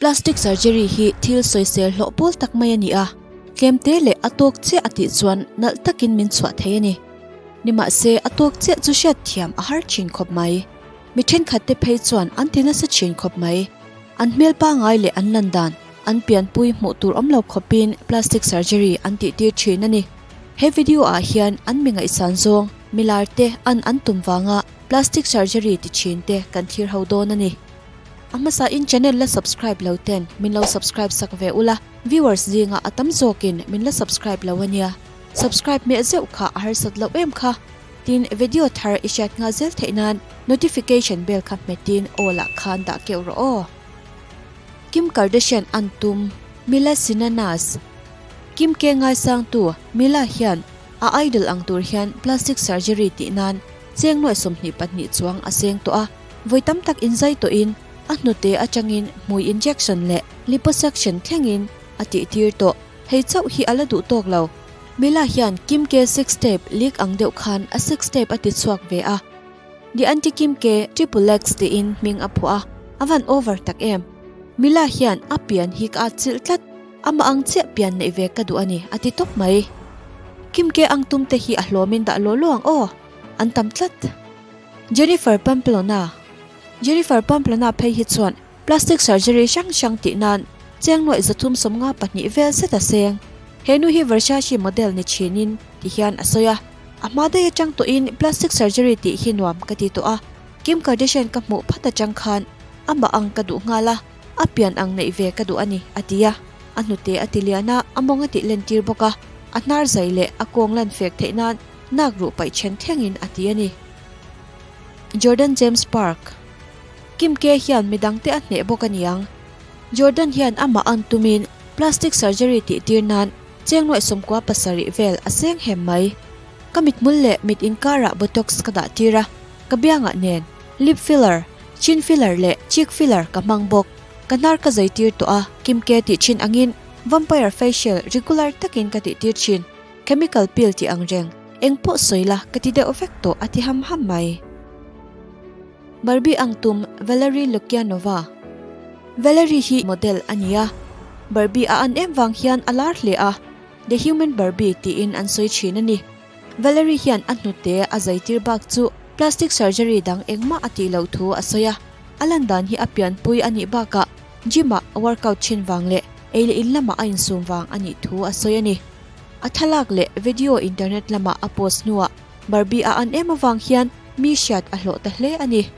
Plastic surgery hi thil sawisel hlawh pawl tak mai a ni a, tlemte leh a tawk chiah a tih chuan nalh takin min chhuah thei a ni. Nimahse a tawk chiah chu hriat thiam a har thin khawp mai. Mi thenkhat te phei chuan an ti nasa thin khawp mai. An hmel pangai leh an lan dan, an pianpui hmuh tur awm lo khawpin plastic surgery an tih tir thin a ni. He video ah hian an mi ngaihsan zawng, milar te an an tum vanga plastic surgery ti thin te kan thlir ho dawn a ni. A hmasa in channel la subscribe lo ten min lo subscribe sak ve ula, viewers zinga a tam zawkin min la subscribe lo ania. Subscribe hmeh zeuh kha a harsat loh em kha. Tin video thar i hriat nghal zel theih nan notification bell kha hmetin all ah khan dah keuh rawh aw. Kim Kardashian an tum Mila Sinanas Kim ke ngaisangtu Mila hian a idol ang tur hian plastic surgery tih nan cheng nuai 22 chuang a seng tawh a. Vawi tam tak inzai tawhin a hnute atangin hmui injection leh liposuction thlengin a tihtir tawh. Hei chauh hi a la duh tawk lo. Mila hian Kim K six tape leak ang deuh khan a six tape a ti chhuak ve a. The Anti Kim K Triple X tiin hming a phuah a, a van over tak em. Mila hian a pian hi ka atchilh tlat, amah ang chiah pian neih ve ka duh a ni a ti tawp mai. Kim K ang tum te hi a hlawmin dah law law ang aw, an tam tlat. Jennifer Pamplona Jennifer Pamplona phei hi chuan plastic surgery hrang hrang tih nan cheng nuaih 352 vel zet a seng. He nu hi Versace model ni thinin ti hian a sawi a. A hma daih atang tawhin plastic surgery tih hi nuam ka ti tawh a. Kim Kardashian ka hmuh phat atang khan amah ang ka duh nghal a, a pian ang neih ve ka duh a ni, a ti a. A hnute a ti lian a, a mawng a tih lentir bawk a. A hnar zai leh a kawng lan fek theih nan nak ruh paih then thlengin a ti a ni. Jordan James Park Kim K hian midangte a hneh bawk a niang. Jordan hian amah an tumin plastic surgery tih tir nan cheng nuaih 97 vel a seng hem mai. Ka mithmul leh mit inkarah botox ka dah tir a, ka biangah nen lip filler, chin filler leh cheek filler ka hmang bawk. Ka hnar ka zai tir tawh a, Kim K tih thin angin vampire facial regular takin ka tih tir thin. Chemical peel tih ang reng, eng pawh sawi la ka ti deuh vek tawh a ti ham ham mai. Barbie ang tum Valerie Lukyanova Valerie hi model a ni a, Barbie a an em vang hian a lar hle a, The Human Barbie tiin an sawi thin a ni. Valerie hian a hnute a zai tir bak chu plastic surgery dang engmah a tih loh thu a sawi a, a lan dan hi a pianpui a nih bakah gym ah a workout thin vang leh ei leh in lamah a insum vang a nih thu a sawi a ni. A thlalak leh video internet lamah a post hnuah Barbie a an em avang hian mi hriat a hlawh ta hle a ni.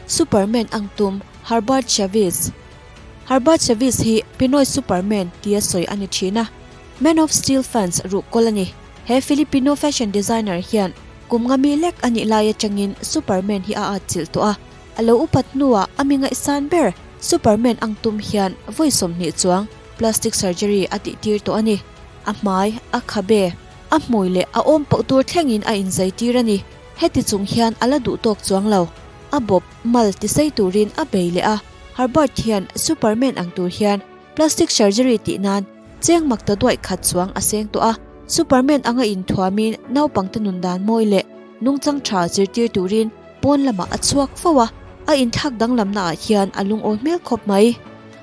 Superman ang tum Herbert Chavez Herbert Chavez hi Pinoy Superman tia sawi a ni thin a, Man of Steel fans ruhkawl a ni. He Filipino fashion designer hian kum nga mi lek a nih lai atangin Superman hi a atchilh tawh a, a lo upat hnuah a mi ngaihsan ber Superman ang tum hian vawi 20 chuang plastic surgery a tih tir tawh a ni. A hmai, a khabe, a hmui leh a awm poh tur thlengin a inzai tir a ni. Heti chung hian a la duh tawk chuang lo. A bawp, mal tisei turin a bei leh a. Herbert hian Superman ang tur hian plastic surgery tih nan cheng mak ta duaih khat chuang a seng tawh a. Superman anga inthuamin naupangte nun dan mawi leh nungchang tha zirtir turin pawn lamah a chhuak fo a. A inthlak danglamna ah hian a lungawi hmel khawp mai.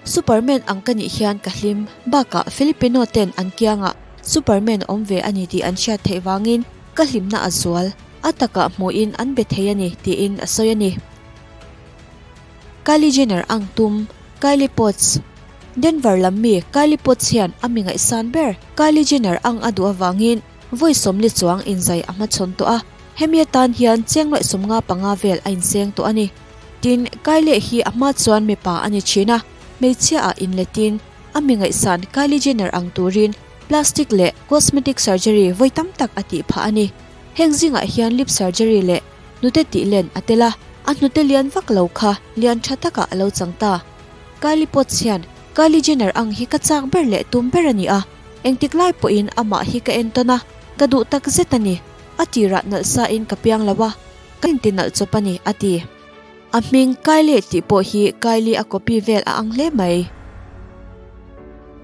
Superman ang ka nih hian ka hlim. Bakah Filipino ten an kiangah Superman awm ve a ni tih an hriat theih vangin ka hlimna a zual. A takah hmuhin an be thei a ni tiin a sawi a ni. Kylie Jenner ang tum Kylie Potts Denver lam mi Kylie Potts hian a mi ngaihsan ber Kylie Jenner ang a duh avangin vawi 40 chuang inzai a hmachhawn tawh a. Hemi atan hian cheng nuaih 55 vel a inseng tawh a ni. Tin, Kylie hi a hma chuan mipa a ni thin a, hmeichhia ah inletin a mi ngaihsan Kylie Jenner ang turin plastic leh cosmetic surgery vawi tam tak a tih phah a ni. Heng zingah hian lip surgery leh hnute tih len a tel a, a hnute lian vak lo kha lian tha takah a lo chang ta. Kylie Potts hian Kylie Jenner ang hi ka chak ber leh tum ber a ni a, engtik lai pawhin amah hi ka entawn a, ka duh tak zet a ni. A tirah nalh sain ka piang lo a. Ka inti nalh chawp a ni, a ti. A hming Kylie tih pawh hi Kylie a copy vel a ang hle mai.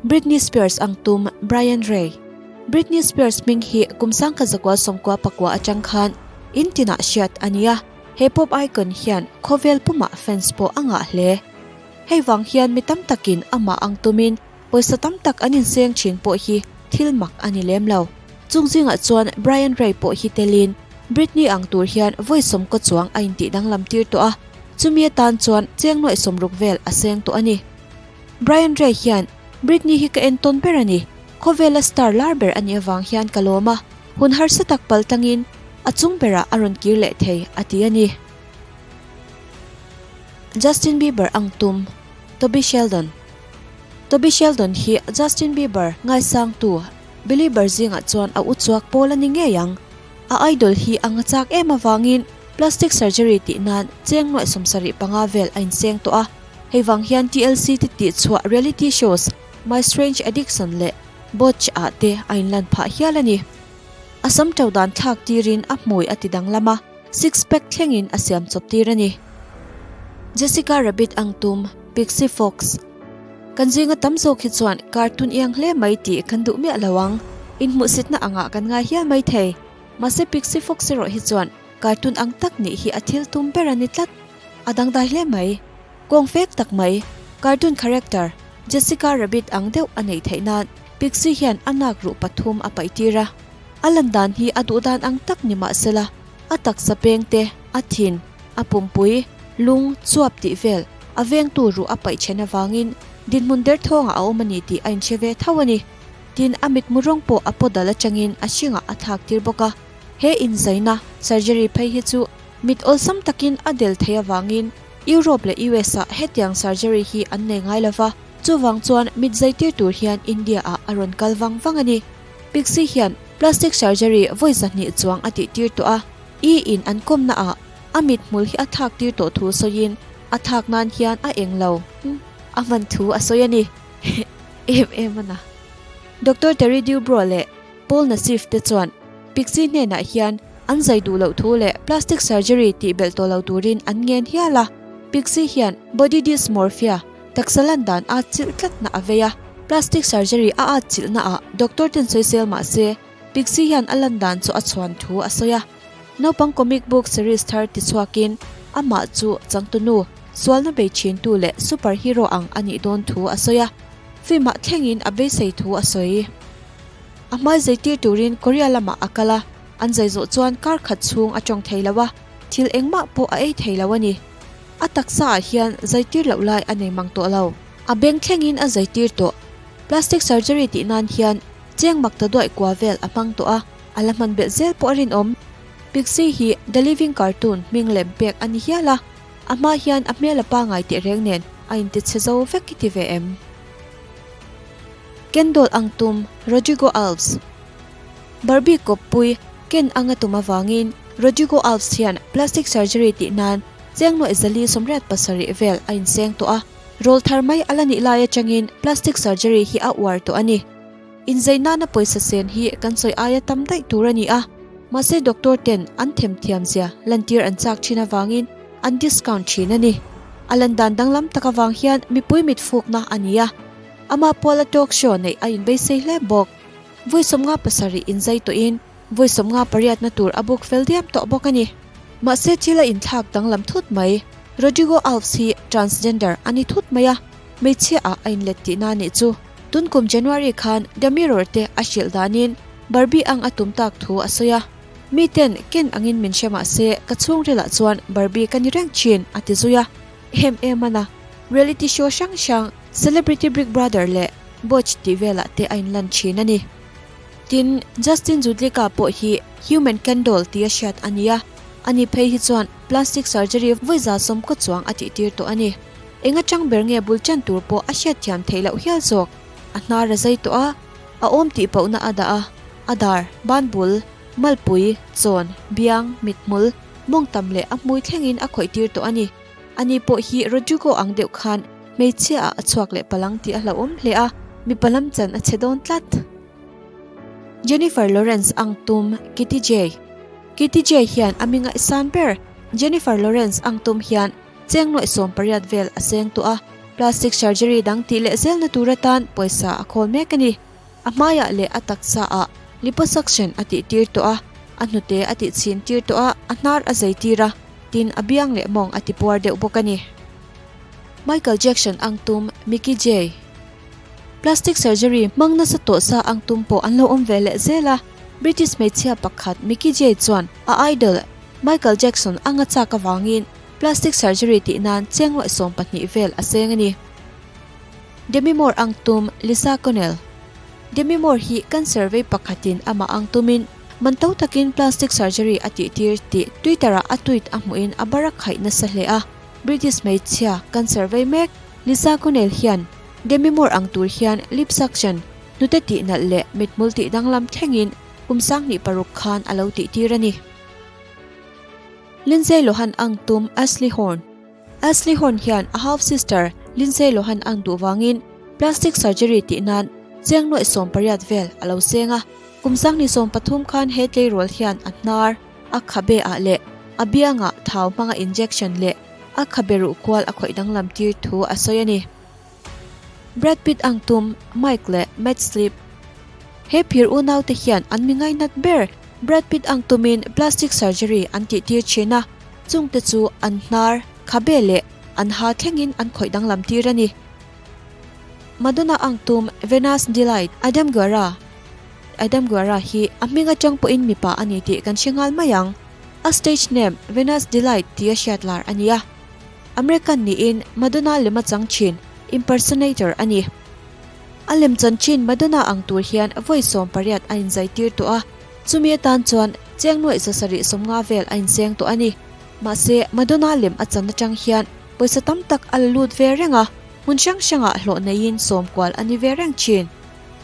Britney Spears ang tum Brian Ray Britney Spears hming hi kum 1999 atang khan in tinah hriat a ni a, he pop icon hian khawvel pumah fans pawh a ngah hle. Hei vang hian mi tam takin amah ang tumin pawisa tam tak an inseng thin pawh hi thil mak a ni lem lo. Chung zingah chuan Bryan Ray pawh hi telin Britney ang tur hian vawi sawmkaw chuang a intih danglam tir tawh a, chumi atan chuan cheng nuaih sawmruk vel a seng tawh a ni. Bryan Ray hian Britney hi ka entawn ber a ni, khawvela star lar ber a nih avang hian ka lawm a, hun harsa tak pal tangin a chung berah a rawn kir leh thei, a ti a ni. Justin Bieber ang tum, Toby Sheldon Toby Sheldon hi Justin Bieber ngaisangtu Belieber zingah chuan a uchuak pawl a ni ngei ang. A idol hi a ngachak em avangin plastic surgery tih nan cheng nuaih 75 vel a inseng tawh a. Hei vang hian TLC te tihchhuah reality shows My Strange Addiction leh Botch ah te a inlan phah hial a ni. A sam to dan thlak tirin a hmui a ti danglam a, six pack thlengin a siam chawp tir a ni. Jessica Rabbit ang tum, Pixie Fox. Kan zinga tam zawk hi chuan cartoon iang hle mai tih kan duh miah lo ang. Inhmuhsitna angah kan ngai hial mai thei. Mahse Pixie Fox erawh hi chuan cartoon ang tak nih hi a thil tum ber a ni tlat. A dangdai hle mai. Kawng fek tak mai, cartoon character Jessica Rabbit ang deuh a neih theih nan Pixie hian a nak ruh pathum a paih tir a. A lan dan hi a duh dan ang tak ni mah sela, a taksa peng te, a thin, a pumpui, lung, chuap tih vel a vengtu ruh a paih then avangin dinhmun derthawngah a awm a ni tih a inhre ve tho a ni. Tin, a mitmu rawng pawh a paw dal atangin a hringah a thlak tir bawk a. He inzaina, surgery, phei hi chu mit awlsam takin a del theih avangin Europe leh US ah hetiang surgery hi an nei ngai lova, chuvang chuan mit zai tir tur hian India ah a rawn kal vang vang a ni. Pixie hian plastic surgery vawi 200 chuang a tih tir tawh a, E in an kawmna ah a mit hmul hi a thak tir tawh thu sawiin a thak nan hian a eng lo a hman thu a sawi a ni. Em em a na. Doctor Terry Dubrow leh Paul Nassif te chuan Pixie hnenah hian an zai duh loh thu leh plastic surgery tih belh tawh lo turin an ngen hial a. Pixie hian body dysmorphia, taksa lan dan a chilh tlatna a vei a. Plastic surgery a at chilhna ah doctor ten sawisel mah se Pixie hian a lan dan chu a chhuan thu a sawi a. Naupang comic book series thar tichhuakin amah chu changtunu, sualna bei thintu leh superhero ang a nih dawn thu a sawi a. Film ah thlengin a beisei thu a sawi. A hmai zeitir turin Korea lamah a kal a, an zai zawh chuan kar khat chhung a tawng thei lo a, thil engmah pawh a ei thei lo a ni. A taksa ah hian zaitir loh lai a nei mang tawh lo. A beng thlengin a zaitir tawh. Plastic surgery tih nan hian cheng mak ta duaih kua vel a hmang tawh a, a la hman belh zel pawh a rinawm. Pixie hi The Living Cartoon hming lem pek a ni hial a, a hma hian a hmel a pangai teh reng nen a intichhe zo vek i ti ve em? Ken dawl ang tum Rodrigo Alves Barbie kawppui ken anga tum avangin Rodrigo Alves hian plastic surgery tih nan cheng nuaih 487 vel a inseng tawh a, rawl thar mai a la nih lai atangin plastic surgery hi a uar tawh a ni. Inzei nana pawisa sen hi kan sawi aia tam daih tur a ni a, mahse doctor ten an themthiam zia lantir an chak thin avangin an discount thin a ni. A lan dan danglam tak avang hian mipui mit fukna a ni a. Amah puala talk show neih a inbeisei hle bawk. Vawi 57 inzai tawhin vawi 58 na tur a book fel diam tawh bawk a ni. Mahse thil a inthlak danglam thut mai. Rodrigo Alves hi transgender a ni thut mai a, hmeichhia ah a inlet tihna a nih chu. Tun kum January khan The Mirror te a hrilh danin Barbie ang a tum tak thu a sawi a. Miten ken angin min hre mahse ka chhungrilah chuan Barbie ka ni reng thin a ti zui a. Em em a na. Reality show hrang hrang Celebrity Big Brother leh Botch tih velah te a inlan thin a ni. Tin, Justin Zudlika pawh hi Human Ken Doll tia hriat a ni a, ani phei hi chuan plastic surgery vawi 110 chuang a tihtir tawh a ni. Eng atang ber nge bul tan tur pawh a hriatthiam theih loh hial zawk. A hnar a zai tawh a, a awm tih pohna a dah a, a dar, banbul, malpui, chawn, biang, mithmul, mawngtam leh a hmui thlengin a khawih tir tawh a ni. Ani pawh hi Rodrigo ang deuh khan hmeichhia ah a chhuak leh palang tih a hlauhawm hle a, mipa lam chan a che dawn tlat. Jennifer Lawrence ang tum Kitty Jay Kitty Jay hian a mi ngaihsan ber Jennifer Lawrence ang tum hian cheng nuaih 18 vel a seng tawh a, plastic surgery dang tih leh zelna tur atan pawisa a khawl mek a ni. A hmaiah leh a taksa ah liposuction a tih tir tawh a, a hnute a tih chhin tir tawh a, a hnar a zai tir a, tin a biang leh mawng a ti puar deuh bawk a ni. Michael Jackson ang tum Mickey Jay. Plastic surgery hmang nasa tawh sa ang tum pawh an lo awm ve leh zel a, British hmeichhia pakhat Mickey Jay chuan a idol Michael Jackson anga chak avangin plastic surgery tih nan cheng nuaih 12 vel a seng a ni. Demi Moore ang tum Lisa Connell. Demi Moore hi cancer vei pakhatin amah ang tumin man to takin plastic surgery a tihtir tih Twitter-ah a tweet a hmuhin a barak khaih nasa hle a. British hmeichhia cancer vei mek Lisa Connell hian Demi Moore ang tur hian lip suction, hnute tihnalh leh mithmul tihdanglam thlengin kum 26 khan a lo tihtir a ni. Lindsay Lohan ang tum Ashley Horn. Ashley Horn hian a half sister Lindsay Lohan ang duh vangin plastic surgery tih nan cheng nuaih 18 vel a lo seng a. Kum 2013 khan he tleirawl hian a hnar, a khabe ah leh a biangah thau hmanga injection leh a khabe ruh kual a khawih danglam tir thu a sawi a ni. Brad Pitt ang tum Mike leh Matt Sleep. He phir unaute hian an mi ngainat ber Brad Pitt ang tumin plastic surgery an tih tir thin a, chungte chu an hnar, khabe leh an ha thlengin an khawih danglam tir a ni. Madonna ang tum Venus Delight Adam Guerra Adam Guerra hi a hming atang pawhin mipa a ni tih kan hre nghal mai ang. A stage name Venus Delight tia hriat lar a ni a. American niin Madonna lem a chang thin, impersonator a ni. A lem chan thin Madonna ang tur hian vawi 18 a inzai tir tawh a, chumi atan chuan cheng nuaih 750 vel a inseng tawh a ni. Mahse, Madonna lem a chan atang hian pawisa tam tak a la lut ve reng a, hmun hrang hrangah hlawh neiin sawm kual a ni ve reng thin.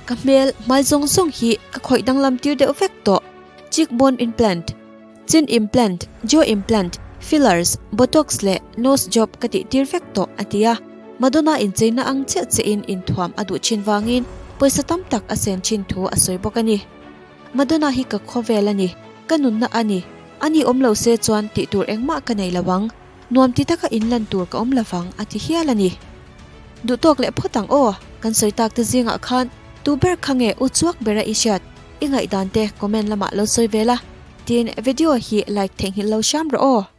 Ka hmel hmai zawng zawng hi ka khawih danglam tir deuh vek tawh, cheekbone implant. Chin implant, jaw implant, fillers, botox leh nose job ka tih tir vek tawh, a ti a. Madonna incheina ang chiah chiahin inthuam a duh thin vangin pawisa tam tak a sen thin thu a sawi bawk a ni. Madonna hi ka khawvel a ni, ka nunna a ni, ani awm lo se chuan tih tur engmah ka nei lo ang, nuam ti taka inlan tur ka awm lovang, a ti hial a ni. Duh tawk leh phawt ang aw, kan sawi tak te zingah khan tu ber kha nge u chuak bera i hriat, i ngaihdan te comment lamah lo sawi ve la. Tin, video hi like theihnghilh lo hram rawh aw.